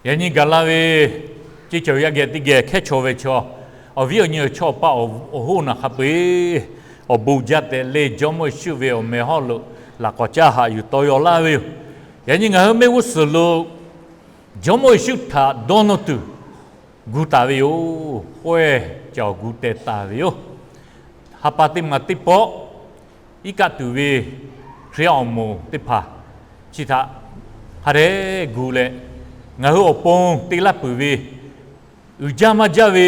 Yaꞈ nyi gaˬ la ve ceˇ cawˬ yaˇ geh teˇ geh hkehˉ chaw ve chaw, awˬ viˉ awˬ nyi awˬ chawˇ awˬ paˆ awˬ hoˉ naˬ hk'a peu-eˬ awˬ bon jaˇ tehꞈ leh Jawˇmawˇ Yeˍsuˆ ve awˬ meh hawˉ lo laꞈ k'awꞈ caˇ haꞈ yuˬ taw yaw laˇ ve yoˬ. Yaꞈ nyi ngaˬ hui mehˆ g'uˇ suhˍ lo Jawˇmawˇ Yeˍsuˆ htaꞈ dawˇ nawˇ tuˬ gu taˍ ve yoˬ. K'awehˇ cawˬ gu teh taˍ ve yoˬ. Ha pa teˇ maˬ teˇ pawˆ iˉ kaˆ tuˬ ve Hkriꞈ yaˇ awˬ moˍ teˇ hpaˍ chi htaꞈ hk'a dehꞈ gu leh, ngaˬ hui awˬ pon te laˇ peuˬ ve uiˍ jaˇ maˇ jaˇ ve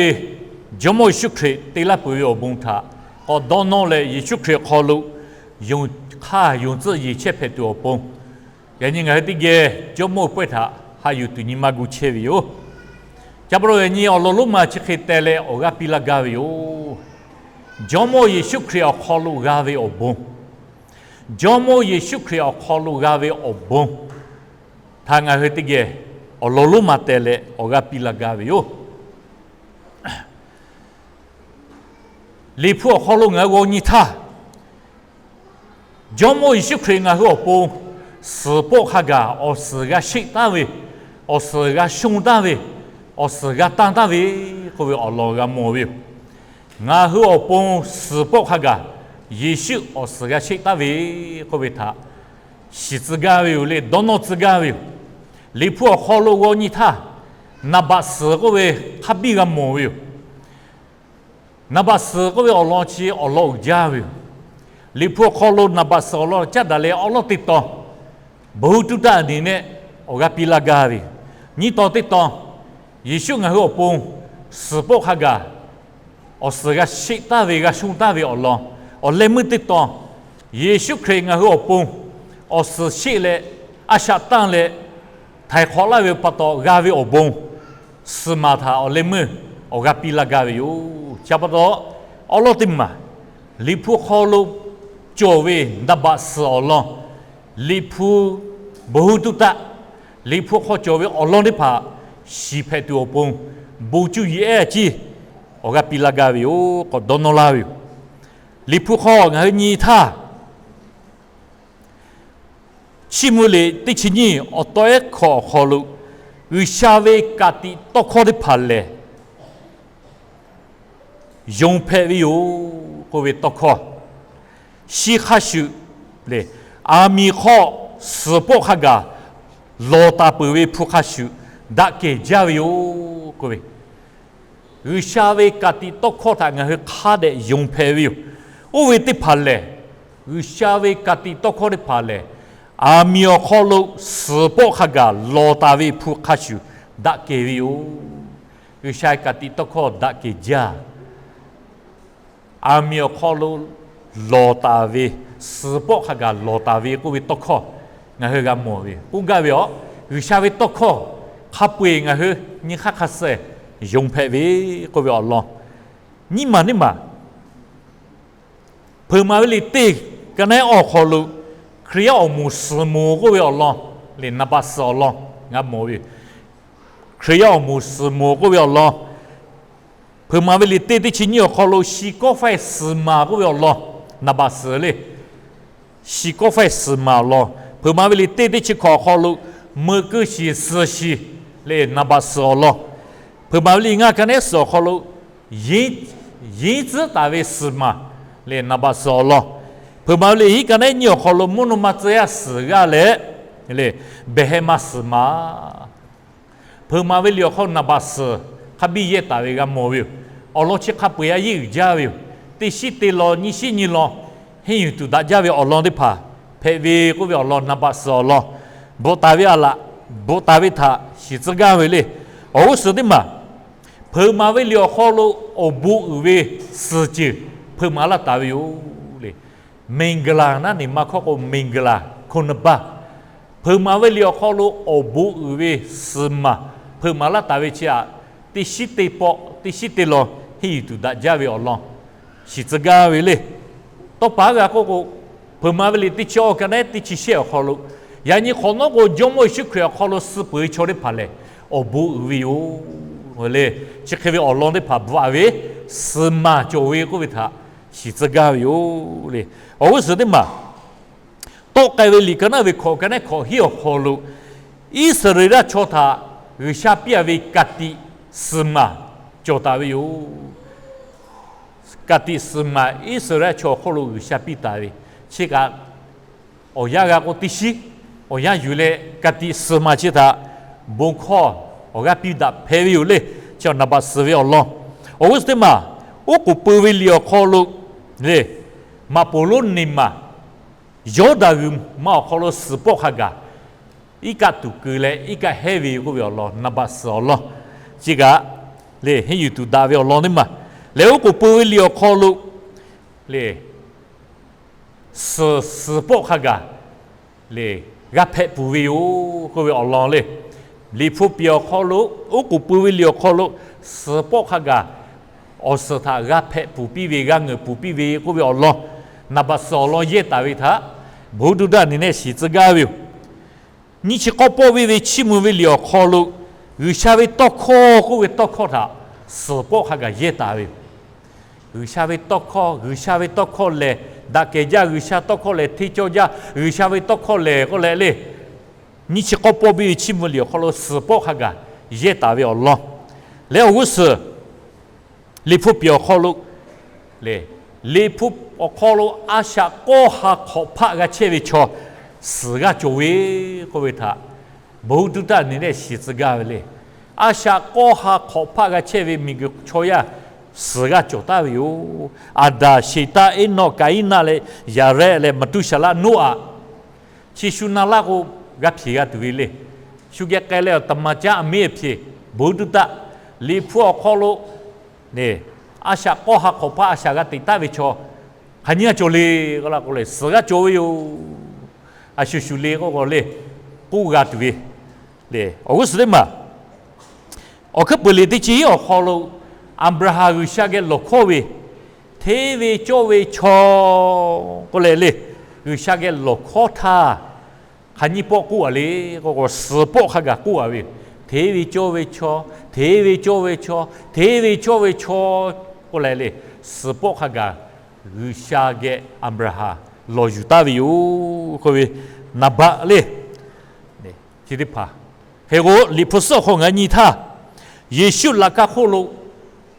Jawˇmawˇ Yeˍsuˆ Hkriꞈ te laˇ peuˬ ve awˬ bon htaꞈ k'awꞈ dawˇ nawˇ leh, Yeˍsuˆ Hkriꞈ awˬ hk'aw lo yonˍ hk'aˇ yonˍ tcuhˆ yeˬ chehˇ hpehꞈ tuˬ awˬ pon, yaꞈ nyi ngaˬ hui teˇ geh Jawˇmawˇ pawehˇ htaꞈ haꞈ yuˬ tuˬ nyi ma gu chehˇ ve yoˬ. Ca pa taw yaꞈ nyi awˬ lawn lonˉ ma chi hk'e teh leh awˬ g'aˇ piˇ laˇ gaˇ ve yoˬ. Jawˇmawˇ Yeˍsuˆ Hkriꞈ awˬ hk'aw lo g'a ve awˬ bon, Jawˇmawˇ Yeˍsuˆ Hkriꞈ awˬ hk'aw lo g'a ve awˬ bon htaꞈ ngaˬ hui teˇ geh awˬ lawn lonˉ ma teh leh awˬ g'aˇ piˇ laˇ gaˇ ve yoˬ. Liꞈ hpu awˬ hk'aw lo ngaˬ hui g'aw nyi htaˇ, Jawˇmawˇ Yeˍsuˆ Hkriꞈ ngaˬ hui awˬ pon suhˍ pawˆ hk'a gaˬ awˬ suhˍ g'a sheˆ taˍ ve, awˬ suhˍ g'a shonˇ taˍ ve, awˬ suhˍ g'a tanˇ taˍ ve k'oˆ ve awˬ lawn g'a mawˬ ve yoˬ. Ngaˬ hui awˬ pon suhˍ pawˆ hk'a gaˬ Yeˍsuˆ awˬ suhˍ g'a sheˆ taˍ ve k'oˆ ve htaꞈ shiˍ tcuh gaˇ ve yoˬ leh dawˇ nawˇ tcuh gaˇ ve yoˬ. Liꞈ hpu awˬ hk'aw lo g'aw nyi htaˇ, naˍ baꞈ suhˍ k'oˆ ve hk'a biˇ g'a mawˬ ve yoˬ. Naˍ baꞈ suhˍ k'oˆ ve awˬ lawn chi awˬ lawn uiˍ jaˇ ve yoˬ. Liꞈ hpu awˬ hk'aw lo naˍ baꞈ suhˍ awˬ lawn caˉ daꞈ leh awˉ lawˉ teˇ tawn, bon hu tuˇ taˆ nehˬ nehˆ awˬ g'aˇ piˇ laˇ gaˇ ve yoˬ. Nyiˇ tawn teˇ tawn, Yeˍsuˆ ngaˬ hui awˬ pon suhˍ pawˆ hk'a gaˬ awˬ suhˍ g'a sheˆ taˍ ve, g'a shonˇ taˍ ve awˬ lawn. Awˬ leh meuˇ teˇ tawn, Yeˍsuˆ Hkriꞈ ngaˬ hui awˬ pon awˬ suhˍ sheˆ leh a shaꞈ tanˇ leh htaiˍ hk'awꞈ laˇ ve pa taw g'a ve awˬ bon, suhˍ maˬ htaꞈ awˬ leh meuˇ awˬ g'aˇ piˇ laˇ gaˇ ve yoˬ. Chi pa taw, awˉ lawˉ teˇ maˬ, Liꞈ hpu hk'aw lo cawˬ ve naˍ baꞈ suhˍ awˬ lawn, Liꞈ hpu bon hu tuˇ taˆ, Liꞈ hpu hk'aw cawˬ ve awˬ lawn teˇ hpaˍ shiˍ hpehꞈ tuˬ awˬ pon bon cuˇ yiˍ ehˉ ciˇ awˬ g'aˇ piˇ laˇ gaˇ ve yoˬ. K'awꞈ dawˇ nawˇ laˇ ve yoˬ. Liꞈ hpu hk'aw ngaˬ hui nyi htaˇ, Chiˇ mvuh liꞈ teˇ chi nyiˇ awˬ tawˆ ehˉ hkawꞈ awˬ hk'aw lo, G'uiˬsha ve ka tiꞈ tawˇ hkawˇ teˇ hpaˍ lehˬ, yonˍ hpehꞈ ve yoˬ k'oˆ ve tawˇ hkawˇ, shi hk'a shuˍ lehˬ, aˬ miˍ hk'aw suhˍ pawˆ hk'a gaˬ lawˬ taˍ peuˬ ve hpu hk'a shuˍ daꞈ kehˬ jaˇ ve yoˬ k'oˆ ve, G'uiˬsha ve ka tiꞈ tawˇ hkawˇ htaꞈ ngaˬ hui hk'a dehꞈ yonˍ hpehꞈ ve yoˬ. Oˇ ve teˇ hpaˍ lehˬ, G'uiˬsha ve ka tiꞈ tawˇ hkawˇ teˇ hpaˍ lehˬ, aˬ miˍ awˬ hk'aw lo suhˍ pawˆ hk'a gaˬ lawˬ taˍ ve hpu hk'a shuˍ daꞈ kehˬ ve yoˬ. G'uiˬsha ve ka tiꞈ tawˇ hkawˇ daꞈ kehˬ jaˇ. Aˬ miˍ awˬ hk'aw lo lawˬ taˍ ve, suhˍ pawˆ hk'a gaˬ lawˬ taˍ ve k'oˆ ve tawˇ hkawˇ ngaˬ hui g'a mawˬ ve k'oˆ gaˇ ve yoˬ. G'uiˬsha ve tawˇ hkawˇ hk'a peu-eˬ ngaˬ hui nyi hk'aˇ hk'a suh yonˍ hpehꞈ ve k'oˆ ve awˬ lawn, nyiˇ maˬ nyiˇ maˬ, Hpeuꞈ maˍ ve liꞈ teˇ ka naˉ awˬ hk'aw lo, Hkriꞈ yaˇ awˬ moˍ suhˍ moˍ k'oˆ ve awˬ lawn lehˬ, naˍ baꞈ suhˍ awˬ lawn g'a mawˬ ve yoˬ. Hkriꞈ yaˇ awˬ moˍ suhˍ moˍ k'oˆ ve awˬ lawn, Hpeuꞈ maˍ ve liꞈ teˇ teˇ chi nyiˇ awˬ hk'aw lo shi kawˆ faiˇ suhˍ maˍ k'oˆ ve awˬ lawn naˍ baꞈ suhˍ le. Shi kawˆ faiˇ suhˍ maˍ awˬ lawn, Hpeuꞈ maˍ ve liꞈ teˇ teˇ chi hkawꞈ awˬ hk'aw lo, meuꞈ keu shiˍ suhˍ shiˍ lehˬ naˍ baꞈ suhˍ awˬ lawn, Hpeuꞈ maˍ ve liꞈ ngaˇ ka naˉ suhˍ awˬ hk'aw lo, yinˉ tcuhˉ taˍ ve suhˍ maˍ lehˬ naˍ baꞈ suhˍ awˬ lawn, Hpeuꞈ maˍ ve liꞈ hiˉ ka naˉ nyiˇ awˬ hk'aw lo mvuhˇ naw ma tcuh yaˇ suhˍ g'aˇ leh, lehˬ behˬ heh ma suhˍ maˍ Hpeuꞈ maˍ ve liꞈ awˬ hk'aw naˍ baꞈ suhˍ hk'a biˇ yehˇ taˍ ve g'a mawˬ ve yoˬ. Awˬ lawn chi hk'a peu-eˬ a yeˇ uiˍ jaˇ ve yoˬ. Teˇ shiˉ te law nyiˇ shiˉ nyi law henˇ yuˬ tuˬ daꞈ jaˇ ve awˬ lawn teˇ hpaˍ hpehꞈ ve k'oˆ ve awˬ lawn naˍ baꞈ suhˍ awˬ lawn bvuhꞈ taˍ ve a laꞈ, bvuhꞈ taˍ ve htaꞈ shiˍ tcuh gaˇ ve le. Awˬ g'uˇ suhˍ teˇ maˬ, Hpeuꞈ maˍ ve liꞈ awˬ hk'aw lo awˬ bon uiˍ ve suhˍ ceuˬ hpeuꞈ maˍ laˇ taˍ ve yoˬ le. Miˬguiˬ laˬ naˉ neˬ ma hkawˇ k'o, miˬguiˬ laˬ hko na baˇ, Hpeuꞈ maˍ ve liꞈ awˬ hk'aw lo awˬ bon uiˍ ve suhˍ maˍ hpeuꞈ maˍ laˇ taˍ ve chi aꞈ, teˇ shiˉ te pawˆ teˇ shiˉ te law henˇ yuˬ tuˬ daꞈ jaˇ ve awˬ lawn shiˍ tcuh gaˇ ve le. Tawˇ paˍ g'a k'oˆ k'o, Hpeuꞈ maˍ ve liꞈ teˇ chi awˬ ka naˉ teˇ chi shehˆ awˬ hk'aw lo, yaꞈ nyi hk'awꞈ nawˉ k'o Jawˇmawˇ Yeˍsuˆ Hkriꞈ awˬ hk'aw lo suh peuˬ ve chaw teˇ hpaˍ lehˬ, awˬ bon uiˍ ve yoˬ le. Chi hk'e ve awˬ lawn teˇ hpaˍ bvuhꞈ ve, suhˍ maˍ cawˬ ve k'oˆ ve htaꞈ shiˍ tcuh gaˇ ve yoˬ le. Awˬ g'uˇ suhˍ teˇ maˬ, Tawˆ k'ai ve liꞈ ka naˉ ve hkawꞈ ka naˉ hkawꞈ hiˉ awˬ hk'aw lo, Iˉsaˍreˍlaˆ chaw htaꞈ G'uiˬsha piˇ a ve ka tiꞈ suhˍ maˬ cawˬ taˍ ve yoˬ. Ka tiꞈ suhˍ maˬ Iˉsaˍreˍlaˆ chaw awˬ hk'oˆ lo G'uiˬsha piˇ taˍ ve, chi kaꞈ awˬ yanˇ g'a k'o teˇ shiˉ, awˬ yanˇ yuˬ leh ka tiꞈ suhˍ maˬ chi htaꞈ bon hkawˇ awˬ g'aˇ piˇ daꞈ hpehꞈ ve yoˬ le. Chi awˬ naˍ baꞈ suhˍ ve awˬ lawn, awˬ g'uˇ suhˍ teˇ maˬ, oˉ k'oˍ pui ve liꞈ awˬ hk'aw lo le, maꞈ poˍ lonˉ neˬ maˬ Yawˇdanˍ g'uiˬ ma awˬ hk'aw lo suhˍ pawˆ hk'a gaˬ iˉ kaˆ tuˬ keu leh iˉ kaˆ hehˉ ve k'oˆ ve awˬ lawn, naˍ baꞈ suhˍ awˬ lawn chi kaꞈ le, henˇ yuˬ tuˬ daꞈ ve awˬ lawn teˇ maˬ lehˬ, oˉ k'oˍ pui ve liꞈ awˬ hk'aw lo le, suhˍ, suhˍ pawˆ hk'a gaˬ le, g'a hpehꞈ pfuhˍ ve yoˬ k'oˆ ve awˬ lawn le. Liꞈ hpu piˍ awˬ hk'aw lo, oˉ k'oˍ pui ve liꞈ awˬ hk'aw lo suhˍ pawˆ hk'a gaˬ awˬ suhˍ htaꞈ g'a hpehꞈ pfuhˍ piˇ ve, g'a ngeuˍ pfuhˍ piˇ ve k'oˆ ve awˬ lawn, naˍ baꞈ suhˍ awˬ lawn yehˇ taˍ ve htaꞈ Buddha awˬ htaˇ neˬ nehˆ shiˍ tcuh gaˇ ve yoˬ. Nyiˇ chi k'awˇ pawˆ venˇ ve chiˇ mvuh ve liꞈ awˬ hk'aw lo, G'uiˬsha ve tawˇ hkawˇ k'oˆ ve tawˇ hkawˇ htaꞈ suhˍ pawˆ hk'a gaˬ yehˇ taˍ ve yoˬ. G'uiˬsha ve tawˇ hkawˇ, G'uiˬsha ve tawˇ hkawˇ lehˬ, daꞈ kehˬ jaˇ, G'uiˬsha tawˇ hkawˇ lehˬ hteˇ cawˇ jaˇ, G'uiˬsha ve tawˇ hkawˇ lehˬ k'oˆ leh le, nyiˇ chi k'awˇ pawˆ venˇ ve chiˇ mvuh liꞈ awˬ hk'aw lo suhˍ pawˆ hk'a gaˬ yehˇ taˍ ve awˬ lawn lehˬ, awˬ g'uˇ suhˍ Liꞈ hpu piˍ awˬ hk'aw lo le, Liꞈ hpu awˬ hk'aw lo a shaꞈ k'awˇ ha hk'awꞈ hpaˆ g'a chehˇ ve chaw suhˍ g'aˇ cawˬ ve k'oˆ ve htaꞈ Buddha awˬ htaˇ neˬ lehˆ shiˍ tcuh gaˇ ve le. A shaꞈ k'awˇ ha hk'awꞈ hpaˆ g'a chehˇ ve miˬguiˬ chaw yaˇ suhˍ g'aˇ cawˬ taˍ ve yoˬ. Aˍdanˍ, Sheˍtaˆ, Eˇnawˆ, Kaˍiˉnaˆ leh Yaˍrehˆ leh Maˍtuˆsaˍlaˆ, Noˉaꞈ, chi shu na laˇ k'o g'a hpeꞈ g'a tuˬ ve le. Shu geh k'ai leh awˬ taˍ maˍ caˉ a miˉ a hpeꞈ, Buddha awˬ htaˇ Liꞈ hpu awˬ hk'aw lo a shaꞈ k'awˇ ha hk'awꞈ hpaˆ a shaꞈ g'a teꞈ taˍ ve chaw hk'aˬ nyiˇ g'aˇ cawˬ le k'oˆ la k'o lehˬ, suhˍ g'aˇ cawˬ ve yoˬ. A shu shu le k'oˆ k'o le, k'oˆ g'a tuˬ ve le. Awˬ g'uˇ suhˍ teˇ maˬ awˬ hkuiˉ peuˬ liꞈ teˇ chi hiˉ awˬ hk'aw lo Aˍbraˍhanˍ G'uiˬsha geh lawˬ hkawˇ ve, hteˇ ve cawˇ ve chaw k'oˆ leh le, G'uiˬsha geh lawˬ hkawˇ htaˇ hk'aˬ nyiˇ pawˆ k'oˆ a le k'oˆ k'o, suhˍ pawˆ hk'a gaˬ k'oˆ a ve yoˬ. Hteˇ ve cawˇ ve chaw, hteˇ ve cawˇ ve chaw, hteˇ ve cawˇ ve chaw k'oˆ leh le, suhˍ pawˆ hk'a gaˬ G'uiˬsha geh Aˍbraˍhanˍ lawˬ yuˬ taˍ ve yoˬ k'oˆ ve naˍ baꞈ le. Chi teˇ hpaˍ hk'e k'o, Liꞈ hpu suhˉ awˬ hk'aw ngaˬ nyi htaˇ, Yeˍsuˆ laꞈ ka hk'oˆ lo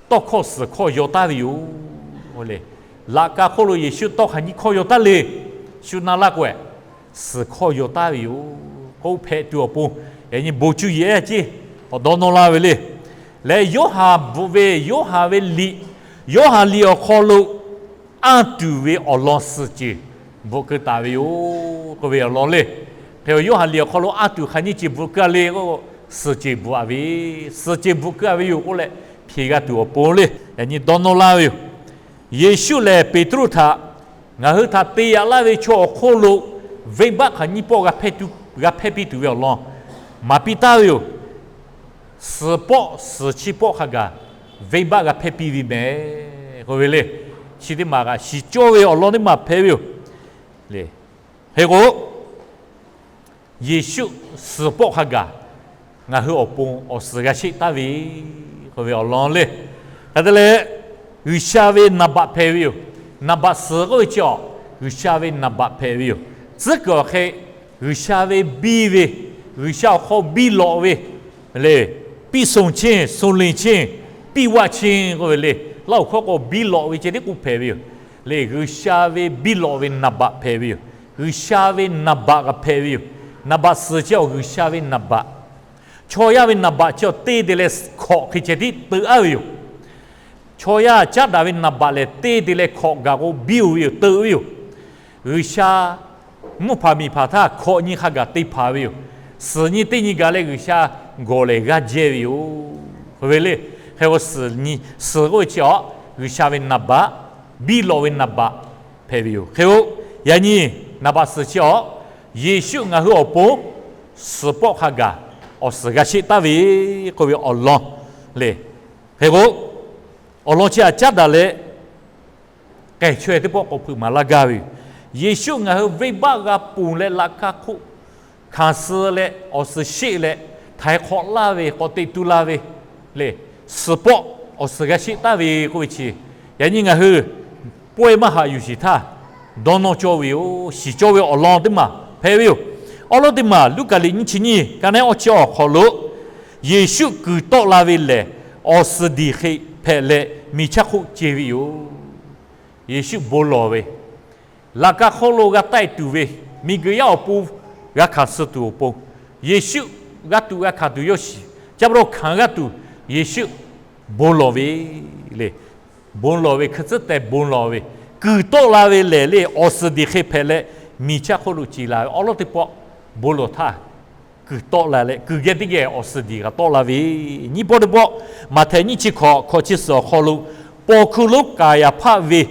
tawˇ hkawˇ suhˍ hkawˇ yaw taˍ ve yoˬ le. Laꞈ ka hk'oˆ lo Yeˍsuˆ tawˇ hk'aˬ nyiˇ hkawˇ yaw taˍ le. Shu na laˇ k'o, suhˍ hkawˇ yaw taˍ ve yoˬ k'oˆ hpehꞈ tuˬ awˬ pon, yaꞈ nyi bon cuˇ yiˍ ehˉ ceˇ k'awꞈ dawˇ nawˇ laˇ ve le. Leh Yoˇhanˬ bvuhꞈ ve, Yoˇhanˬ ve liꞈ, Yoˇhanˬ liꞈ awˬ hk'aw lo anˇ tuˬ ve awˬ lawn suhˍ ceˬ bvuhꞈ keu taˍ ve yoˬ k'oˆ ve awˬ lawn le. Hk'e Yoˇhanˬ liꞈ awˬ hk'aw lo anˇ tuˬ hk'aˬ nyiˇ ceˬ bvuhꞈ keu a le k'o, suhˍ ceˬ bvuhꞈ a ve, suhˍ ceˬ bvuhꞈ keu a ve yoˬ k'oˆ leh hpeꞈ g'a tuˬ awˬ pon le, yaꞈ nyi dawˇ nawˇ laˇ ve yoˬ. Yeˍsuˆ lehˬ Peˍtruˆ htaꞈ, ngaˬ hui htaꞈ te yaꞈ laˇ ve chaw awˬ hk'oˆ lo venˇbaˆ hk'aˬ nyiˇ pawˆ g'a hpehˇ piˇ tuˬ ve awˬ lawn maˍ piˇ taˍ ve yoˬ. Suhˍ pawˆ suhˍ chi pawˆ hk'a gaˬ venˇbaˆ g'a hpehˇ piˇ ve mehˍ k'oˆ ve le. Chi teˇ maˬ kaꞈ shiˍ cawˇ ve awˬ lawn teˇ maˬ hpehꞈ ve yoˬ. Hk'e k'o, Yeˍsuˆ suhˍ pawˆ hk'a gaˬ ngaˬ hui awˬ pon awˬ suhˍ g'a sheˆ taˍ ve k'oˆ ve awˬ lawn le. Hk'e te leh, G'uiˬsha ve naˍ baꞈ hpehꞈ ve yoˬ. Naˍ baꞈ suhˍ k'oˆ ve chi awˬ, G'uiˬsha ve naˍ baꞈ hpehꞈ ve yoˬ. Tcuhˉ kuiˬ awˬ hk'e G'uiˬsha ve biˇ ve, G'uiˬsha awˬ hk'aw biˇ lawꞈ ve le, piˇ sonˍ cheˇ, sonˍ leˬ cheˇ, piˇ vaˆ cheˇ k'oˆ ve le. Laˇ awˬ hkawˇ k'o biˇ lawꞈ ve ceh tiˉ k'oˆ hpehꞈ ve yoˬ. Le G'uiˬsha ve biˇ lawꞈ ve naˍ baꞈ hpehꞈ ve yoˬ. G'uiˬsha ve naˍ baꞈ kaꞈ hpehꞈ ve yoˬ. Naˍ baꞈ suhˍ chi awˬ G'uiˬsha ve naˍ baꞈ, chaw yaˇ ve naˍ baꞈ chi awˬ teˇ te leh hkawꞈ hk'e ceh tiˉ teuꞈ aˉ ve yoˬ. Chaw yaˇ caˉ daꞈ ve naˍ baꞈ lehˬ, teˇ te leh hkawꞈ gaˬ k'o biˇ oˬ ve yoˬ, teuꞈ ve yoˬ. G'uiˬsha mvuhˇ hpaˍ miˬ hpaˍ htaˇ hkawꞈ nyi hk'a gaˬ te hpanˍ ve yoˬ. Suhˍ nyi teˇ nyi gaˬ leh G'uiˬsha gawˬ lehˬ g'aˇ jehˇ ve yoˬ. Hk'e ve le, hk'e k'o suhˍ nyi, suhˍ k'oˆ ve chi awˬ G'uiˬsha ve naˍ baꞈ, biˇ lawꞈ ve naˍ baꞈ hpehꞈ ve yoˬ. Hk'e k'o, yaꞈ nyi naˍ baꞈ suhˍ chi awˬ, Yeˍsuˆ ngaˬ hui awˬ pon suhˍ pawˆ hk'a gaˬ awˬ suhˍ g'a sheˆ taˍ ve k'oˆ ve awˬ lawn le. Hk'e k'o, awˬ lawn chi htaꞈ caˉ daꞈ leh k'ehˬ chaweh teˇ pawˆ k'awꞈ hpeuꞈ maˍ laˇ gaˇ ve yoˬ. Yeˍsuˆ ngaˬ hui venˇbaˆ g'a ponˬ leh laꞈ ka hk'oˆ hkanˍ suh leh awˬ suhˍ sheˆ leh htaiˍ hk'awꞈ laˇ ve, k'awꞈ teꞈ tu la ve le, suhˍ pawˆ awˬ suhˍ g'a sheˆ taˍ ve k'oˆ ve chi, yaꞈ nyi ngaˬ hui pawehˇ maˇ haꞈ yuˬ shiˍ htaˇ, dawˇ nawˇ cawˇ ve yoˬ. Shiˍ cawˇ ve awˬ lawn teˇ maˬ hpehꞈ ve yoˬ. Awˉ lawˉ teˇ maˬ Luˉkaꞈ liꞈ nyiˇ chi nyiˇ ka naˉ awˇ chi awˬ hk'aw lo, Yeˍsuˆ kuiˬ tawˆ la ve lehˬ, awˬ suhˍ diˬ hk'e hpehꞈ leh miˬ chaˇ hk'oˆ ce ve yoˬ. Yeˍsuˆ bon lawˬ ve, laꞈ ka hk'oˆ lo g'a taˆ e tuˬ ve, miˬguiˬ yaˇ awˬ pon g'a hkanˍ suh tuˬ awˬ pon, Yeˍsuˆ g'a tuꞈ g'a hkanˍ tuˬ yawˇ shiˍ. Ca pa taw hkanˍ g'aˇ tuˬ, Yeˍsuˆ bon lawˬ ve le. Bon lawˬ ve hkui tcuhˉ teh bon lawˬ ve, kuiˬ tawˆ la ve lehˬ le, awˬ suhˍ diˬ hk'e hpehꞈ leh miˬ chaˇ hk'oˆ lo ce la ve awˬ lawn teˇ pawˆ bon lawˬ htaˇ, kuiˬ tawˆ la leh kuiˬ geh teˇ geh awˬ suhˍ diˬ g'a tawˆ la ve, nyiˇ pawˆ teˇ pawˆ, Maꞈhtehˍ nyiˇ chi hkawꞈ hkawꞈ chi suhˍ awˬ hk'aw lo, paw hkuˇ lonˉ Kaˍyaˍhpaˆ ve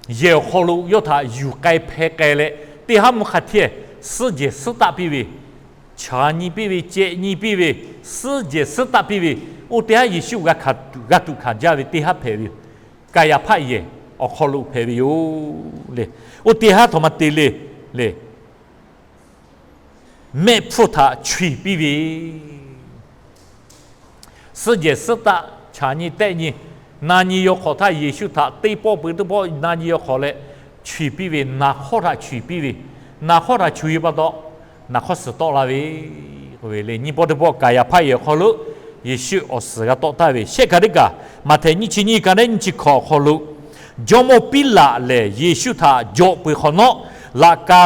yehˬ awˬ hk'aw lo yawˇ htaꞈ yuˬ k'ai hpeh k'ai leh, teˇ haˉ mvuhˇ hk'a hteˇ suhˉ jehˬ suhˉ taˆ piˇ ve, chaˍ nyi piˇ ve, cehꞈ nyi piˇ ve, suhˉ jehˬ suhˉ taˆ piˇ ve, oˇ teˇ haˉ Yeˍsuˆ g'a tuꞈ g'a hkanˍ jaˇ ve teˇ haˉ hpehꞈ ve yoˬ. Kaˍyaˍhpaˆ yehˬ awˬ hk'aw lo hpehꞈ ve yoˬ le. Oˇ teˇ haˉ htaꞈ ma te le le. Mehˆ hpfuhˇ htaꞈ chaweh piˇ ve, suhˉ jehˬ suhˉ taˆ, chaˍ nyi tehˆ nyi, na nyi yaw hk'awꞈ htaˇ Yeˍsuˆ htaꞈ teˇ pawˆ peuˬ teˇ pawˆ na nyi yaw hk'awꞈ leh chaweh piˇ ve, naˍ hk'awˇ htaꞈ chaweh piˇ ve, naˍ hk'awˇ htaꞈ chaweh ve pa taw, naˍ hk'awˇ suhˍ tawˆ la ve, k'oˆ ve le. Nyiˇ pawˆ teˇ pawˆ Kaˍyaˍhpaˆ yehˬ awˬ hk'aw lo Yeˍsuˆ awˬ suhˍ g'a tawˆ taˍ ve shehˆ kaꞈ teˇ kaꞈ, Maꞈhtehˍ nyiˇ chi nyiˇ ka neˉ nyiˇ chi hkawꞈ awˬ hk'aw lo, jawˇmawˇ Piˉlaꞈ lehˬ Yeˍsuˆ htaꞈ jawꞈ peuˬ hk'awꞈ nawˉ, laꞈ ka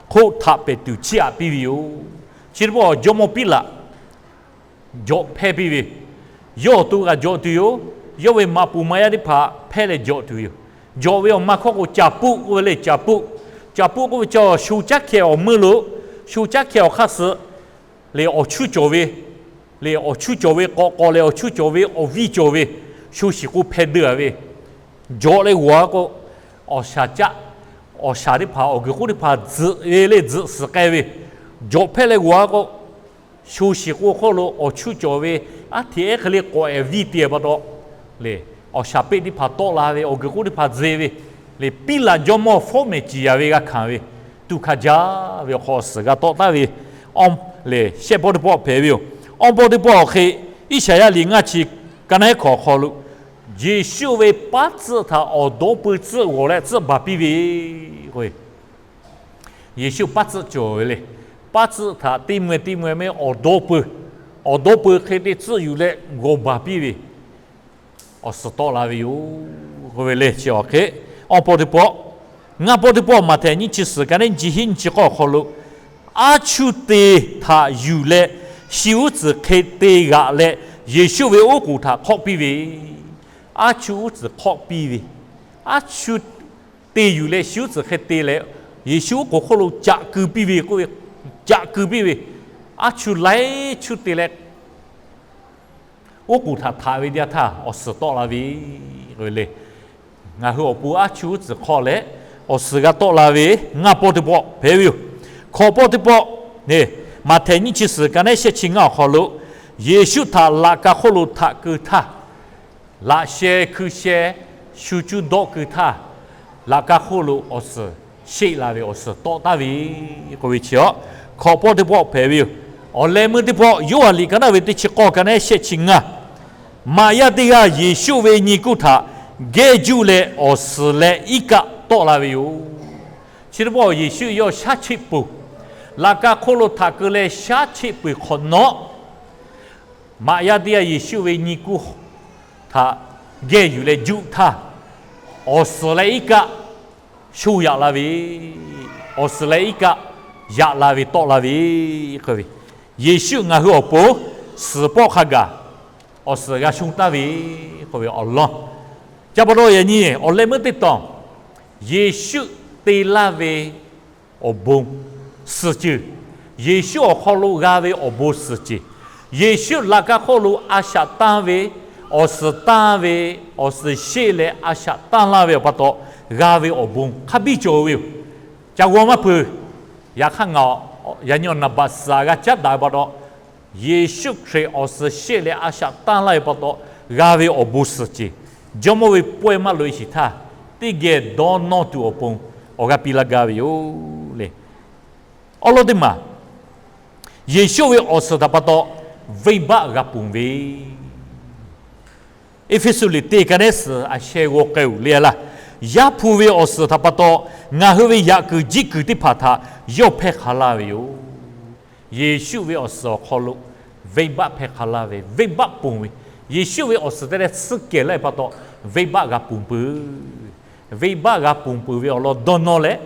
hk'oˆ htaꞈ pehˬ tuˬ chiˇ aꞈ piˇ ve yoˬ. Chi teˇ pawˆ jawˇmawˇ Piˉlaꞈ jawꞈ hpehˇ piˇ ve, yawˇ awˬ to kaꞈ jawꞈ tuˬ yoˬ. Yawˇ ve maꞈ puˍ maꞈ yaˇ teˇ hpaˍ hpehˇ leh jawꞈ tuˬ yoˬ. Jawꞈ ve awˬ ma hkawˇ k'o, caˍ puˆ k'oˆ ve le, caˍ puˆ. Caˍ puˆ k'oˆ ve chi sho caˉ hkeh awˬ meuˇ lo, sho caˉ hkeh awˬ hk'aˇ suh le awˬ chuˇ cawˬ ve, le awˬ chuˇ cawˬ ve k'awꞈ k'awꞈ leh awˬ chuˇ cawˬ ve awˬ viˇ cawˬ ve, sho shiˍ k'o hpeh deu a ve, jawꞈ leh g'awˬ a k'o, awˬ shaˍ caˆ, awˬ shaˍ teˇ hpaˍ awˬ guiˬ k'oˆ teˇ hpaˍ tzuhꞈ ve le, tzuhꞈ suhˍ k'ai ve, jawꞈ hpehˇ leh g'awˬ a k'o, sho shiˍ k'o hk'oˆ lo awˬ chuˇ cawˬ ve, aˉ hteꞈ ehˉ hk'e le k'awꞈ ehˍ viˇ te pa taw, le awˬ shaˍ peˆ teˇ hpaˍ tawˆ la ve, awˬ guiˬ k'oˆ teˇ hpaˍ tzuhꞈ ve, le Piˉlaꞈ jawˇmawˇ fawˉ mehˍ ciˍ yaˍ ve g'a hkanˍ ve, tuꞈ hkanˍ jaˇ ve awˬ hk'aw awˬ suhˍ g'a tawˆ taˍ ve, le shehˆ pawˆ teˇ pawˆ hpehꞈ ve yoˬ. Awˇ pawˆ teˇ pawˆ awˬ hk'e, Iˉsaˍyaˆ liꞈ ngaˇ chi ka neˉ hkawꞈ awˬ hk'aw lo, Yeˍsuˆ ve paˉ tcuhˆ htaꞈ awˬ dawˇ pui tcuhˆ g'awˬ leh tcuhˆ baˬ piˇ ve k'o, Yeˍsuˆ paˉ tcuhˆ cawˬ ve le. Paˉ tcuhˆ htaꞈ teˇ mvuh teˇ mvuh meh awˬ dawˇ pui, awˬ dawˇ pui hk'e te tcuhˆ yuˬ leh g'awˬ baˬ piˇ ve, awˬ suhˍ tawˆ la ve yoˬ k'oˆ ve le. Chi awˬ hk'e, awˇ pawˆ teˇ pawˆ, ngaˇ pawˆ teˇ pawˆ Maꞈhtehˍ nyiˇ chi suhˍ ka neˉ nyiˇ chi hiˉ nyiˇ chi k'awˇ awˬ hk'aw lo, aˉ chuˇ te htaꞈ yuˬ leh, shi uˉ tcuhˍ hk'e te g'aꞈ leh, Yeˍsuˆ ve oˉ k'oˍ htaꞈ hk'awˆ piˇ ve, aˉ chuˇ uˉ tcuhˍ hk'awˆ piˇ ve, aˉ chuˇ te yuˬ leh shi uˉ tcuhˍ hk'e te leh, Yeˍsuˆ oˉ k'oˍ hk'oˆ lo caꞈ keu piˇ ve k'oˆ ve, caꞈ keu piˇ ve, aˉ chuˇ laiˉ chuˇ te leh, oˉ k'oˍ htaꞈ htaꞈ ve teˇ yanˇ htaˇ awˬ suhˍ tawˆ la ve le. Ngaˬ hui awˬ pon aˉ chuˇ uˉ tcuhˍ hk'awˆ leh awˬ suhˍ g'a tawˆ la ve ngaˇ pawˆ teˇ pawˆ hpehꞈ ve yoˬ. Hkawꞈ pawˆ teˇ pawˆ, Maꞈhtehˍ nyiˇ chi suhˍ ka neˉ shehˆ chi ngaˇ awˬ hk'aw lo, Yeˍsuˆ htaꞈ laꞈ ka hk'oˆ lo htaꞈ keu htaˇ, laꞈ sheh hkui sheh shu cuˇ dawˆ keu htaˇ, laꞈ ka hk'oˆ lo awˬ suhˍ sheˆ la ve awˬ suhˍ tawˆ taˍ ve k'oˆ ve chi aw, hkawꞈ pawˆ teˇ pawˆ hpehꞈ ve yoˬ. Awˬ leh meuˇ teˇ pawˆ Yoˇhanˬ liꞈ ka naˉ ve teˇ chi k'awˇ ka neˉ shehˆ chi ngaˇ, maꞈ yaˇ teˇ g'aˇ Yeˍsuˆ ve nyi kuˇ htaꞈ gehˇ juˆ leh awˬ suhˍ leh iˉ kaˆ tawˆ la ve yoˬ. Chi teˇ pawˆ Yeˍsuˆ yawˇ shaˉ cheˆ peuˬ, laꞈ ka hk'oˆ lo htaꞈ keu leh shaˉ cheˆ peuˬ hk'awꞈ nawˉ, maꞈ yaˇ teˇ g'aˇ Yeˍsuˆ ve nyi kuˇ htaꞈ gehˇ yuˬ leh juˆ htaˇ, awˬ suhˍ leh iˉ kaˆ sho yaꞈ la ve, awˬ suhˍ leh iˉ kaˆ yaꞈ la ve tawˆ la ve k'oˆ ve, Yeˍsuˆ ngaˬ hui awˬ pon suhˍ pawˆ hk'a gaˬ awˬ suhˍ g'a shonˇ taˍ ve k'oˆ ve awˬ lawn. Ca pa taw yaꞈ nyi awˬ leh meuˇ teˇ tawn, Yeˍsuˆ te laˇ ve awˬ bon suhˍ ceuˬ, Yeˍsuˆ awˬ hk'aw lo g'a ve awˬ bon suhˍ ceuˬ, Yeˍsuˆ laꞈ ka hk'oˆ lo a shaꞈ tanˇ ve, awˬ suhˍ tanˇ ve, awˬ suhˍ sheˆ leh a shaꞈ tanˇ laˇ ve awˬ pa taw g'a ve awˬ bon hk'a biˇ cawˬ ve yoˬ. Ca g'aw maˇ peuˬ. Yaꞈ hk'aˇ ngaˬ yaꞈ nyi awˬ naˍ baꞈ suhˍ g'a caˉ daꞈ ve pa taw, Yeˍsuˆ Hkriꞈ awˬ suhˍ sheˆ leh a shaꞈ tanˇ laˇ ve pa taw g'a ve awˬ bon suhˍ ceuˬ, jawˇmawˇ ve pawehˇ maˇ loꞈ e shiˍ htaˇ, teˇ geh dawˇ nawˇ tuˬ awˬ pon awˬ g'aˇ piˇ laˇ gaˇ ve yoˬ le. Awˉ lawˉ teˇ maˬ, Yeˍsuˆ ve awˬ suhˍ htaꞈ pa taw venˇbaˆ g'a ponˬ ve, Eˇfeˇsuꞈ liꞈ teˇ ka neˉ suhˍ a sheh g'aw k'ai-oˬ le laˇ. Yaˇ hpu ve awˬ suhˍ htaꞈ pa taw ngaˬ hui ve yaꞈ kuiˬ jiˆ kuiˬ teˇ hpaˍ htaꞈ yawˇ hpehˇ hk'aˬ laˇ ve yoˬ. Yeˍsuˆ ve awˬ suhˍ awˬ hk'aw lo Venˇbaˆ hpehˇ hk'a laˇ ve, venˇbaˆ ponˬ ve, Yeˍsuˆ ve awˬ suhˍ te leh tsuhˇ kehˬ laˇ ve pa taw, venˇbaˆ g'a ponˬ peuˬ. Venˇbaˆ g'a ponˬ peuˬ ve awˬ lawn dawˇ nawˇ leh,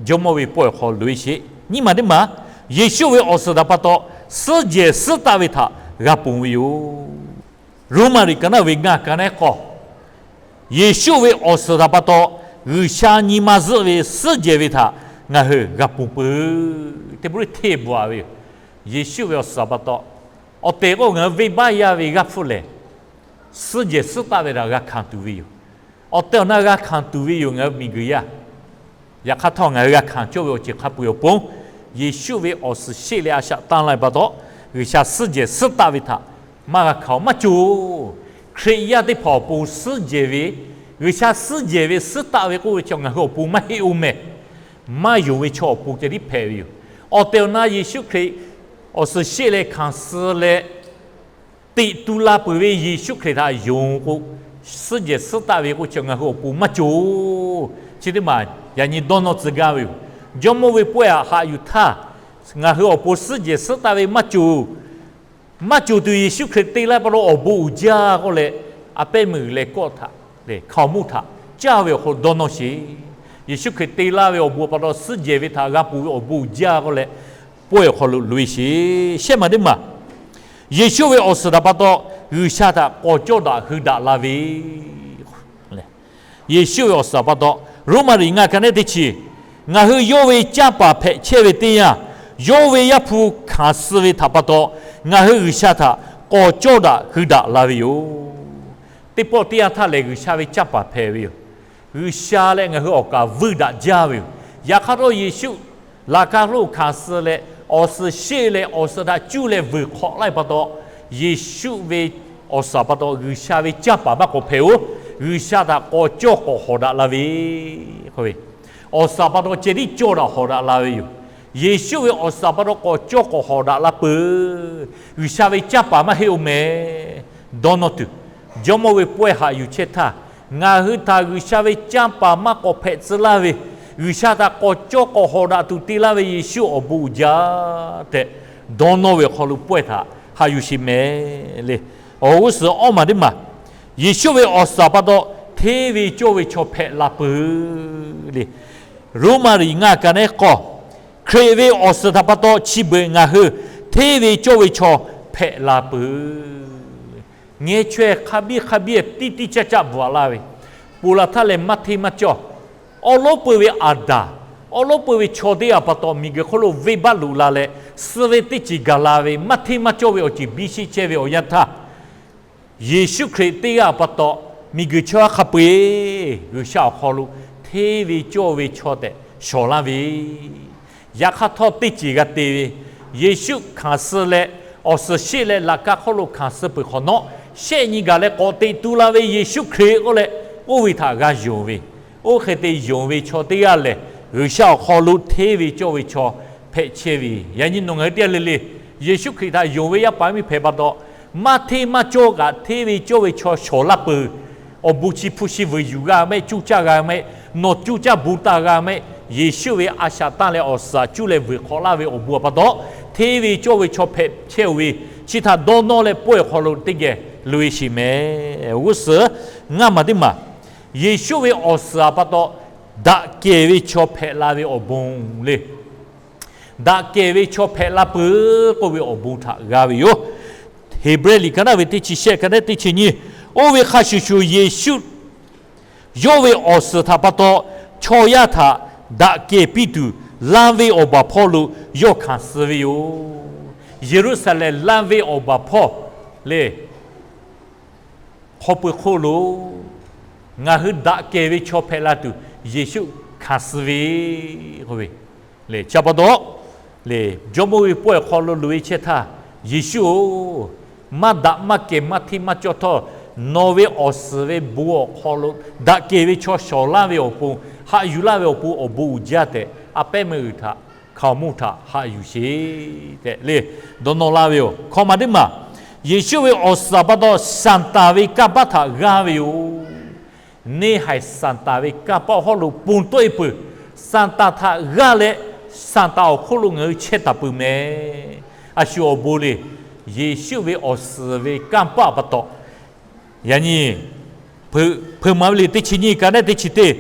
Jawˇmawˇ ve pawehˇ awˬ hk'aw loꞈ-e sheˍ. Nyiˇ maˬ teˇ maˬ, Yeˍsuˆ ve awˬ suhˍ htaꞈ pa taw, suhˉ jehˬ suhˉ taˆ ve htaꞈ g'a ponˬ ve yoˬ. Roˉmaꞈ riꞈ ka naˆ ve ngaˇ ka naˆ k'awˇ, Yeˍsuˆ ve awˬ suhˍ htaꞈ pa taw, G'uiˬsha nyi ma zuhˆ ve suhˉ jehˬ ve htaꞈ ngaˬ hui g'a ponˬ peuˬ. Teˇ pawˆ lehˬ hteˇ bvuhꞈ ve yoˬ. Yeˍsuˆ ve awˬ suhˍ pa taw, awˬ tehˬ k'o ngaˬ hui venˇbaˆ yaˇ ve g'aˇ hpfuhˇ lehˬ, suhˉ jehˬ suhˉ taˆ ve htaꞈ g'a hkanˍ tuˬ ve yoˬ. Awˬ tehˬ awˬ na g'a hkanˍ tuˬ ve yoˬ ngaˬ hui miˬguiˬ yaˇ. Yaꞈ hk'aˇ htawˇ ngaˬ hui g'a hkanˍ cawˇ ve awˬ ceuˬ hk'a peu-eˬ awˬ pon, Yeˍsuˆ ve awˬ suhˍ sheˆ leh a shaꞈ tanˇ la ve pa taw, G'uiˬsha suhˉ jehˬ suhˉ taˆ ve htaꞈ maˇ g'a hkanˍ-oˬ. Maˇ cawˬ-oˬ. Hkriꞈ yaˇ teˇ hpaˍ awˬ pon suhˉ jehˬ ve, G'uiˬsha suhˉ jehˬ ve suhˉ taˆ ve k'oˆ ve chi ngaˬ hui awˬ pon maˇ heˆ-oˬ mehˍ. Maˇ yonˍ ve chaw awˬ pon ceh tiˉ hpehꞈ ve yoˬ. Awˬ tehˬ awˬ na Yeˍsuˆ Hkriꞈ awˬ suhˍ sheˆ leh hkanˍ suh leh teꞈ tu la peuˬ ve Yeˍsuˆ Hkriꞈ htaꞈ yonˍ k'o, suhˉ jehˬ suhˉ taˆ ve k'oˆ chi ngaˬ hui awˬ pon maˇ cawˬ-oˬ. Chi teˇ maˬ yaꞈ nyi dawˇ nawˇ tcuh gaˇ ve yoˬ. Jawˇmawˇ ve pawehˇ htaꞈ haꞈ yuˬ htaˇ, ngaˬ hui awˬ pon suhˉ jehˬ suhˉ taˆ ve maˇ cawˬ. Maˇ cawˬ tuˬ Yeˍsuˆ Hkriꞈ te laˇ pa taw awˬ bon uiˍ jaˇ k'oˆ leh, a pehˉ meuˇ g'uiˬ leh kawˆ htaꞈ lehˬ hkaoˍmonˇ htaꞈ caˇ ve awˬ hk'aw lo dawˇ nawˇ sheˍ. Yeˍsuˆ Hkriꞈ te laˇ ve awˬ bon pa taw suhˉ jehˬ ve htaꞈ g'a ponˬ ve awˬ bon uiˍ jaˇ k'oˆ leh, pawehˇ awˬ hk'aw lo loꞈ-e sheˍ. Shehˆ maˬ teˇ maˬ, Yeˍsuˆ ve awˬ suhˍ htaꞈ pa taw G'uiˬsha htaꞈ k'awꞈ cawˇ daꞈ hui daꞈ la ve Yeˍsuˆ ve awˬ suhˍ pa taw, Roˉmaꞈ riꞈ ngaˇ ka naˆ teˇ chi, ngaˬ hui yawˇ ve canˇ paˍ hpehꞈ chehˇ ve teˇ yanˇ, yawˇ ve Yaˇ hpu hkanˍ suh ve htaꞈ pa taw, ngaˬ hui G'uiˬsha htaꞈ k'awꞈ cawˇ daꞈ hui daꞈ la ve yoˬ. Teˇ pawˆ teˇ yanˇ htaˇ lehˬ, G'uiˬsha ve canˇ paˍ hpehꞈ ve yoˬ. G'uiˬsha leh ngaˬ hui awˬ kaˍ vuiˇ daꞈ jaˇ ve yoˬ. Yaꞈ hk'aˇ htawˇ Yeˍsuˆ laꞈ ka lo hkanˍ suh leh, awˬ suhˍ sheˆ leh awˬ suhˍ htaꞈ cuˇ leh vuiˬ hk'awꞈ laˇ ve pa taw, Yeˍsuˆ ve awˬ suhˍ pa taw G'uiˬsha ve canˇ paˍ maˇ k'awꞈ hpehꞈ-oˬ. G'uiˬsha htaꞈ k'awꞈ cawˇ k'awꞈ hawꞈ daꞈ la ve, awˬ suhˍ pa taw ceh tiˉ cawˇ daꞈ hawꞈ daꞈ la ve yoˬ. Yeˍsuˆ ve awˬ suhˍ pa taw k'awꞈ cawˇ k'awꞈ hawꞈ daꞈ la peuˬ. G'uiˬsha ve canˇ paˍ maˇ heˆ-oˬ mehˍ. Dawˇ nawˇ tuˬ, Jawˇmawˇ ve pawehˇ haꞈ yuˬ chehˇ htaˇ, ngaˬ hui htaꞈ G'uiˬsha ve canˇ paˍ maˇ k'awꞈ hpehꞈ tcuh laˇ ve, G'uiˬsha htaꞈ k'awꞈ cawˇ k'awꞈ hawꞈ daꞈ tuˬ te laˇ ve Yeˍsuˆ awˬ bon uiˍ jaˇ tehꞈ, dawˇ nawˇ ve awˬ hk'aw lo pawehˇ htaꞈ haꞈ yuˬ sheˍ mehˍ le. Awˬ g'uˇ suhˍ awˇ maˬ teˇ maˬ, Yeˍsuˆ ve awˬ suhˍ pa taw hteˇ ve cawˇ ve chaw hpehꞈ la peuˬ le. Roˉmaꞈ riꞈ ngaˇ ka naˆ k'awˇ, Hkriꞈ ve awˬ suhˍ htaꞈ pa taw chi beuꞈ ngaˬ hui hteˇ ve cawˇ ve chaw hpehꞈ la peuˬ. Ngeh chaweh hk'a biˇ hk'a biˇ tiˇ tiˇ caˇ caˆ bvuhꞈ laˇ ve, ponˬ laˬ htaˇ lehˬ maˇ hteˇ maˇ cawˇ. Awˉ lawˉ peuˬ ve Aˍdanˍ, awˉ lawˉ peuˬ ve chaw teˇ g'aˇ pa taw miˬguiˬ hk'oˆ lo venˇbaˆ loꞈ la leh, suh ve teˇ ceuˬ gaˬ la ve, maˇ hteˇ maˇ cawˇ ve awˬ ceuˬ biˇ sheˆ chehˇ ve awˬ yanˇ htaˇ, Yeˍsuˆ Hkriꞈ teˇ g'aˇ pa taw miˬguiˬ chaw yaˇ hk'a peu-eˬ G'uiˬsha awˬ hk'aw lo hteˇ ve cawˇ ve chaw tehꞈ shawˍ laˇ ve, yaꞈ hk'aˇ htawˇ teˇ ceuˬ g'a te ve, Yeˍsuˆ hkanˍ suh leh, awˬ suhˍ sheˆ leh laꞈ ka hk'oˆ lo hkanˍ suh peuˬ hk'awꞈ nawˉ, shehˆ nyi gaˬ leh k'awꞈ teꞈ tu la ve Yeˍsuˆ Hkriꞈ k'oˆ leh, oˇ ve htaꞈ g'a yonˍ ve, oˇ hk'e te yonˍ ve chaw teˇ g'aˇ lehˬ, G'uiˬsha awˬ hk'aw lo hteˇ ve cawˇ ve chaw hpehꞈ chehˇ ve. Yaꞈ nyi nawˬ ngaˬ hui teˇ g'aˇ le le Yeˍsuˆ Hkriꞈ htaꞈ yonˍ ve yaˇ paˍ miˇ hpehꞈ pa taw, maˇ hteˇ maˇ cawˇ kaꞈ hteˇ ve cawˇ ve chaw shawˍ laˇ peuˬ. Awˬ bon chi hpu shi vuiˬ yuˬ g'a mehˆ, cuˇ caˇ g'a mehˆ, nawˬ cuˇ caˇ bon taˍ g'a mehˆ, Yeˍsuˆ ve a shaꞈ tanˇ leh awˬ suhˍ cuˇ leh vuiˬ hk'awꞈ laˇ ve awˬ bon pa taw, hteˇ ve cawˇ ve chaw hpehꞈ chehˇ-oˬ ve, chi htaꞈ dawˇ nawˇ leh pawehˇ awˬ hk'aw lo teˇ geh loꞈ-e sheˍ mehˍ. G'uˇ suhˍ ngaˇ maˬ teˇ maˬ, Yeˍsuˆ ve awˬ suhˍ pa taw daꞈ kehˬ ve chaw hpehꞈ la ve awˬ bon le. Daꞈ kehˬ ve chaw hpehꞈ la peuˬ k'oˆ ve awˬ bon htaꞈ g'a ve yoˬ. Heˍbrehˇ liꞈ ka naˆ ve teˇ chi shehˆ ka naˆ teˇ chi nyiˇ, oˇ ve hk'a shuˍ shuˍ Yeˍsuˆ yawˇ ve awˬ suhˍ htaꞈ pa taw chaw yaˇ htaꞈ daꞈ kehˬ piˇ tuˬ, lanˇ venˇ awˬ baˬ hpawˇ lo yawˇ hkanˍ suh ve yoˬ. Yeˍruˆsaˍlehnˍ lanˇ venˇ awˬ baˬ hpawˇ le hk'aw pui hk'oˆ lo ngaˬ hui daꞈ kehˬ ve chaw hpehꞈ la tuˬ Yeˍsuˆ hkanˍ suh ve k'oˆ ve, chi pa taw, Jawˇmawˇ ve pawehˇ awˬ hk'aw lo loꞈ-e chehˇ htaˇ, Yeˍsuˆ-oˬ, maˇ daꞈ maˇ kehˬ maˇ hteˇ maˇ cawˇ htawˇ, nawˬ ve awˬ suhˍ ve bon awˬ hk'aw lo daꞈ kehˬ ve chaw shawˍ laˇ ve awˬ pon, haꞈ yuˬ laˇ ve awˬ pon awˬ bon uiˍ jaˇ tehꞈ a pehˉ meuˇ g'uiˬ htaꞈ hkaoˍmonˇ htaꞈ haꞈ yuˬ sheˍ tehꞈ le dawˇ nawˇ laˇ ve yoˬ. Hkawꞈ maˬ teˇ maˬ, Yeˍsuˆ ve awˬ suhˍ pa taw Saˍtanˍ ve kanˇ paˆ htaꞈ g'aˇ ve yoˬ. Neˇ haiˬ Saˍtanˍ ve kanˇ paˆ awˬ hawˉ lo ponˬ tawˆ-e peuˬ. Saˍtanˍ htaꞈ g'aˇ leh, Saˍtanˍ awˬ hk'oˆ lo ngaˬ hui chehˇ taˍ peuˬ mehˍ. A shu awˬ bon le. Yeˍsuˆ ve awˬ suhˍ ve kanˇ paˆ pa taw, yaꞈ nyi hpeuꞈ maˍ ve liꞈ teˇ chi nyiˇ ka neˉ teˇ chi teˇ,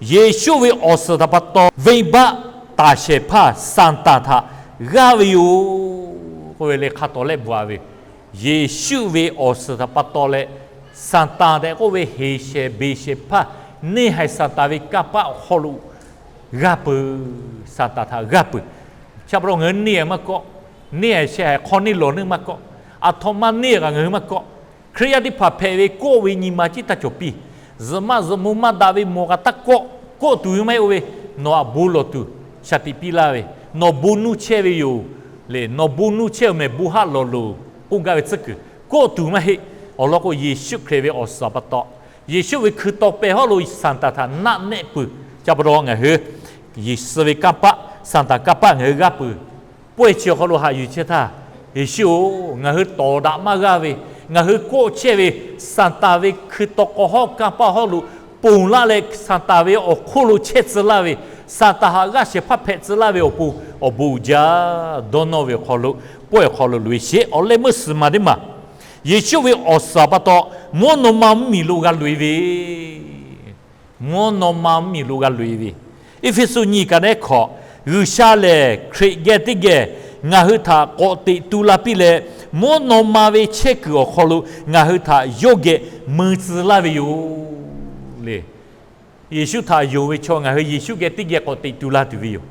Yeˍsuˆ ve awˬ suhˍ htaꞈ pa taw venˇbaˆ taˍ shehˍ hpaˇ Saˍtanˍ htaꞈ g'aˇ ve yoˬ k'oˆ ve le hk'a tawˍ lehˆ bvuhꞈ a ve. Yeˍsuˆ ve awˬ suhˍ htaꞈ pa taw leh, Saˍtanˍ tehꞈ k'oˆ ve heˍ shehˍ beˬ shehˍ hpaˇ neˇ haiˬ Saˍtanˍ ve kanˇ paˆ awˬ hk'aw lo g'aˇ peuˬ. Saˍtanˍ htaꞈ g'aˇ peuˬ. Chi pa taw ngaˬ hui neˇ haiˬ maˇ kawˆ, neˇ haiˬ shehˍ haiˬ hk'aw neˇ lawˬ neˇ maˇ kawˆ, aˬ htoꞈ ma neˇ haiˬ kaꞈ ngaˬ hui maˇ kawˆ. Hkriꞈ yaˇ teˇ hpaˍ hpehꞈ ve kawˆ ve nyi ma ciˉ taˇ cawˬ piˇ. Zuhꞈ maˆ zuhꞈ mo maˇ daꞈ ve mawˬ kaꞈ taˇ kawˆ. Kawˆ tuˬ ve maˇ heˆ oˇ ve, nawˬ htaꞈ bon lawˬ tuˬ shaˍ tiꞈ piˇ laˇ ve, nawˬ bon nuˇ chehˇ ve yoˬ le, nawˬ bon nuˇ chehˇ-oˬ mehˍ, bon haˆ lawˬ loˬ k'oˆ gaˇ ve tcuhˉ kuiˬ kawˆ tuˬ maˇ heˆ. Awˬ lawn k'o, Yeˍsuˆ Hkriꞈ ve awˬ suhˍ pa taw, Yeˍsuˆ ve hkui taw pehˍ hawˉ lo Saˍtanˍ htaꞈ naˆ nehˆ peuˬ. Chi pa taw ngaˬ hui Yeˍsuˆ ve kanˇ paˆ, Saˍtanˍ kanˇ paˆ ngaˬ hui g'aˇ peuˬ. Pawehˇ chi awˬ hk'aw lo haꞈ yuˬ chehˇ htaˇ, Yeˍsuˆ-oˬ, ngaˬ hui tawˍ daꞈ maˇ g'aˇ ve, ngaˬ hui kawˆ chehˇ ve, Saˍtanˍ ve hkui taw k'aw hawˉ kanˇ paˆ hawˉ lo ponˬ laˇ leh, Saˍtanˍ ve awˬ hk'oˆ lo chehˇ tcuh laˇ ve, Saˍtanˍ htaꞈ g'aˇ shehˍ hpaˇ hpehꞈ tcuh laˇ ve awˬ pon, awˬ bon uiˍ jaˇ dawˇ nawˇ ve awˬ hk'aw lo, pawehˇ awˬ hk'aw lo loꞈ-e sheˍ. Awˬ leh meuˇ suhˍ maˬ teˇ maˬ, Yeˍsuˆ ve awˬ suhˍ pa taw, mvuhˇ naw ma mvuhˇmiˬ lo g'a loꞈ-e ve, mvuhˇ naw ma mvuhˇmiˬ lo g'a loꞈ-e ve. Eˇfeˇsuꞈ nyiˇ ka neˉ hkawꞈ, G'uiˬsha lehˬ Hkriꞈ geh teˇ geh ngaˬ hui htaꞈ k'awꞈ teꞈ tu la piˇ leh, mvuhˇ naw ma ve chehˇ kuiˬ awˬ hk'aw lo ngaˬ hui htaꞈ yawˇ geh mui tcuh laˇ ve yoˬ le. Yeˍsuˆ htaꞈ yonˍ ve chaw ngaˬ hui Yeˍsuˆ geh teˇ geh k'awꞈ teꞈ tu la tuˬ ve yoˬ.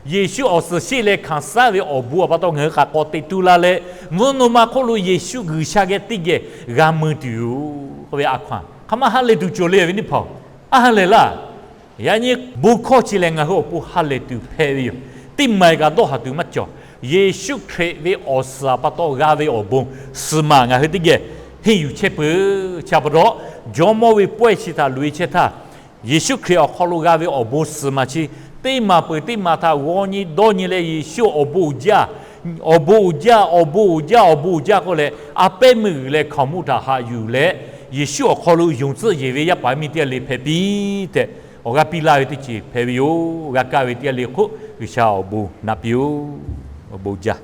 Yeˍsuˆ awˬ suhˍ sheˆ leh hkanˍ saˉ ve awˬ bon awˬ pa taw ngaˬ hui htaꞈ k'awꞈ teꞈ tu la leh, mvuhˇ naw ma hk'oˆ lo Yeˍsuˆ G'uiˬsha geh teˇ geh g'a mui tuˬ yoˬ k'oˆ ve a hkaw-anˬ hk'aˬ ma ha lehˬ tuˬ cawˬ le ve teˇ hpaˍ-oˬ, a ha lehˬ laˇ. Yaꞈ nyi bon hkawˇ chi lehˬ ngaˬ hui awˬ pon ha lehˬ tuˬ hpehꞈ ve yoˬ. Teˇ maˬ kaꞈ dawˇ haˍ tuˬ maˇ cawˬ. Yeˍsuˆ Hkriꞈ ve awˬ suhˍ pa taw g'a ve awˬ bon suhˍ maˬ ngaˬ hui teˇ geh henˇ yuˬ chehˇ peuˬ. Chi pa taw, jawˇmawˇ ve pawehˇ chi htaꞈ loꞈ-e chehˇ htaˇ, Yeˍsuˆ Hkriꞈ awˬ hk'aw lo g'a ve awˬ bon suhˍ maˬ chi teˇ maˬ peuˬ teˇ maˬ htaꞈ g'aw nyi dawˇ nyi leh Yeˍsuˆ awˬ bon uiˍ jaˇ, awˬ bon uiˍ jaˇ, awˬ bon uiˍ jaˇ, awˬ bon uiˍ jaˇ k'oˆ leh, a pehˉ meuˇ g'uiˬ leh hkaoˍmonˇ htaꞈ haꞈ yuˬ leh, Yeˍsuˆ awˬ hk'aw lo yonˍ tcuhˆ yeˬ ve yaˇ paˍ yaˇ miˇ teˇ g'aˇ le hpehꞈ piˇ tehꞈ, awˬ g'aˇ piˇ laˇ ve teˇ ceuˬ hpehꞈ ve yoˬ. G'a kaˇ ve teˇ g'aˇ le hk'oˆ G'uiˬsha awˬ bon naꞈ piˇ-oˬ. Awˬ bon jaˇ.